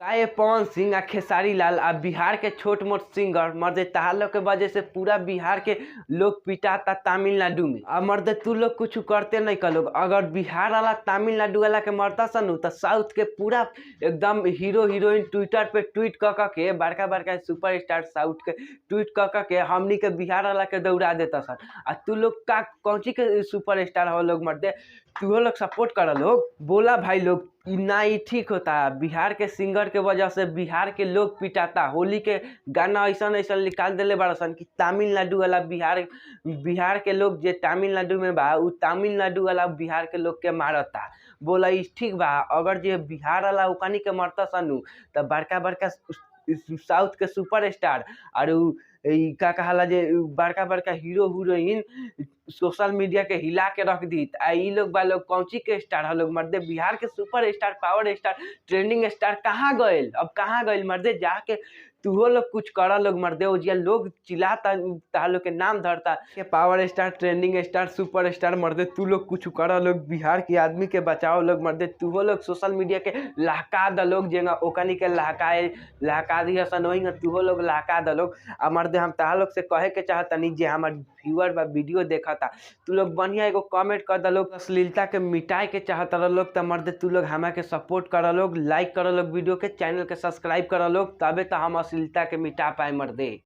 काहे पवन सिंह आ खेसारी लाल आ बिहार के छोट मोट सिंगर मर्दे ताहा लोग के वजह से पूरा बिहार के लोग पिटाता तमिलनाडु में। आ मर्दे तू लोग कुछ करते नहीं कर लोग। अगर बिहार वाला तमिलनाडु वाला के मरता सन तो साउथ के पूरा एकदम हीरो हीरोइन ट्विटर पे ट्वीट क क के बड़का बड़का सुपर स्टार साउथ के ट्वीट क क के हमनी के बिहार वाला के दौड़ा देता सन। आ तू लोग का कौची के सुपर स्टार हो लोग मर्दे, तूहो लोग सपोर्ट कर लोग। बोला भाई लोग ना ई ठीक होता। बिहार के सिंगर के वजह से बिहार के लोग पिटाता। होली के गाना ऐसा ऐसा निकाल दिले बड़ा सन कि तमिलनाडु वाला बिहार बिहार के लोग जे तमिलनाडु में बा उ तमिलनाडु वाला बिहार के लोग के मारता। बोला ई ठीक बा? अगर जे बिहार वाला ओकनी के मरता सन तो बड़का बड़का साउथ के सुपर स्टार और का कहाला जे बड़का बड़का हीरो हीरोइन सोशल मीडिया के हिला के रख दी। आ ई लोग बा लोग कौची के स्टार ह लोग मर्दे? बिहार के super star, power star, trending star कहाँ गइल? अब कहाँ गइल मर्दे? जाके तुहो लोग कुछ कर लोग मर्दे। ओजिया लोग चिल्लाता ताहा लोग के नाम धरता के power star, trending star, super star मर्दे तू लोग कुछ कर लोग, बिहार के आदमी के बचाओ लोग मर्दे। तुहो लोग सोशल मीडिया के लहका द लोग, जेंगा ओकनी के लहकाए लहका दी हसन वही तुहो लोग लहका द लोग। आ मर्दे हम ताहा लोग से कहे के चाहतनी जे हमार व्यूअर बा वीडियो देखता तू लोग बढ़िया एगो कमेंट कर द लोग। अश्लीलता के मिटाए के चाहता लोग त मर्दे तू लोग हमा के सपोर्ट कर लोग, लाइक कर लोग वीडियो के, चैनल के सब्सक्राइब कर लोग, तबे तो हम अश्लीलता के मिटा पाए मर्दे।